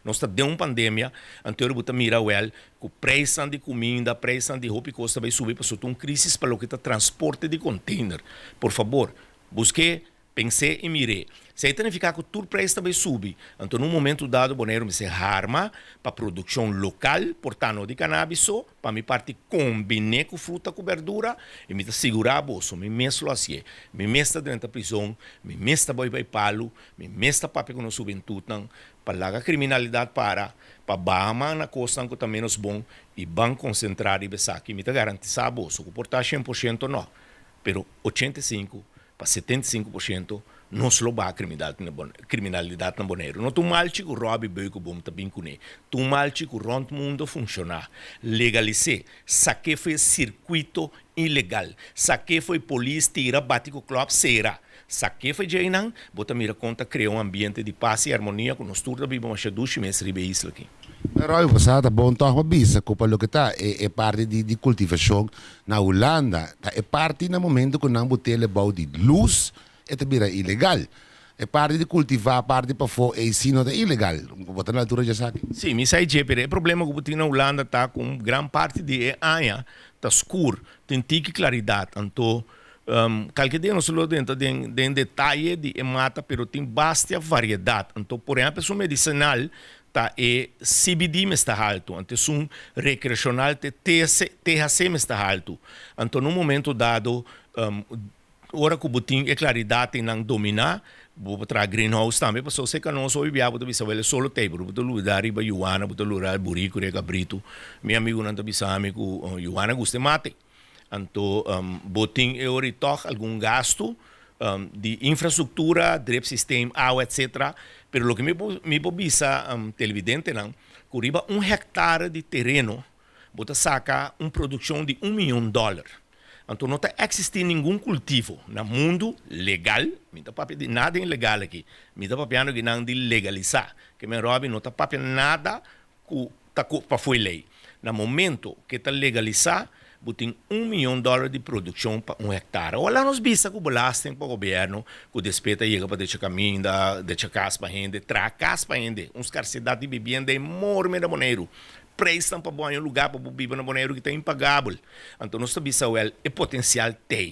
Nos ta den un pandemia, anto bo ta mira wel ku preisnan di kuminda, preisnan di hopi kos ta bai subi pasobra ta un krisis pa loke ta transporte di container. Por fabor, busk'é, pens'é i mir'é. Esei ta nifiká ku tur preis ta bai subi. Anto na un momento dado Boneiru mester harma pa produkshon lokal, por ta no di cannabis so, pa mi parti kombiné ku fruta ku berdura i mi ta sigurá boso, mi mes lo hasié. Mi mes ta drenta prizon, mi mes ta bai bai palu, mi mes ta papia ku nos hubentutnan pa laga kriminalidat para, pa baha man na kosnan ku ta ménos bon i ban konsentrá riba esaki. Mi ta garantisá boso ku por ta 100% nò, pero 85 pa 75% nos lo baha kriminalidat na Boneiru. No ta un malchi ku Robby Beukeboom ta bin kuné, ta un malchi ku rònt mundu funshoná. Legalis'é, sak'é for e sirkuito ilegal, sak'é for e polis tira bati ku klòp sera. Sak'é for djeinan, bo ta mira kon ta krea un ambiente di pas i armonia ku nos tur ta biba masha dushi mes riba e isla aki. Pero Roy, bo sa ta bon tòg pa bisa ku pa loke ta e parti di kultivashon na Hulanda, ta e parti na momento ku nan bot'el bou di lus e ta bira ilegal. E parti di kultivá parti pafó ei sí no ta ilegal. Bo ta na altura dje esaki? Sí, mi sa e dje, pero e problema ku bo tin na Hulanda ta ku un gran parti di e aña ta skur, tin tiki klaridat. Anto kalke dia nos lo drenta den detaye di e mata, pero tin bastia variedat. Anto por ehèmpel esun medisinal ta e CBD mester haltu, anto esun rekreashonal ta e THC mester haltu. Anto na un momento dado ora ku bo tin e klaridat i nan dominá, bo por traha greenhouse tambe, pasobra si e ka nos hopi bia bo ta bisa wèl e solo tei, pero bo ta lubidá riba yuana, bo ta lubidá buriku riba kabritu. Mi amigunan ta bisa mi ku yuana gusta e mate. Anto bo tin e ora i tòg algun gastu di infrastruktura, drip systeem, awa etcetera. Pero loke mi por mi por bisa televidentenan ku riba un hèktare di tereno bo ta saka un produkshon di un miyon dòler. Anto no ta eksistí ningun kultivo na mundu legal, mi ta papia di nada ilegal aki, mi ta papiando akinan di legalisá, ke men Robby no ta papia nada ku ta ku pafó e lei. Na momento ku e ta legalisá, bo tin un miyon dòler di produkshon pa un hèktare. Ohalá nos bisa ku belasting pa gobièrnu ku despues ta yega pa decha kaminda, decha kas pa hende, traha kas pa hende. Un skarsedat di bibienda enorme na Boneiru. Preisnan pa bo haña un lugá pa bo biba na Boneiru ki ta impagabel. Anto nos ta bisa wèl e potensial t'ei.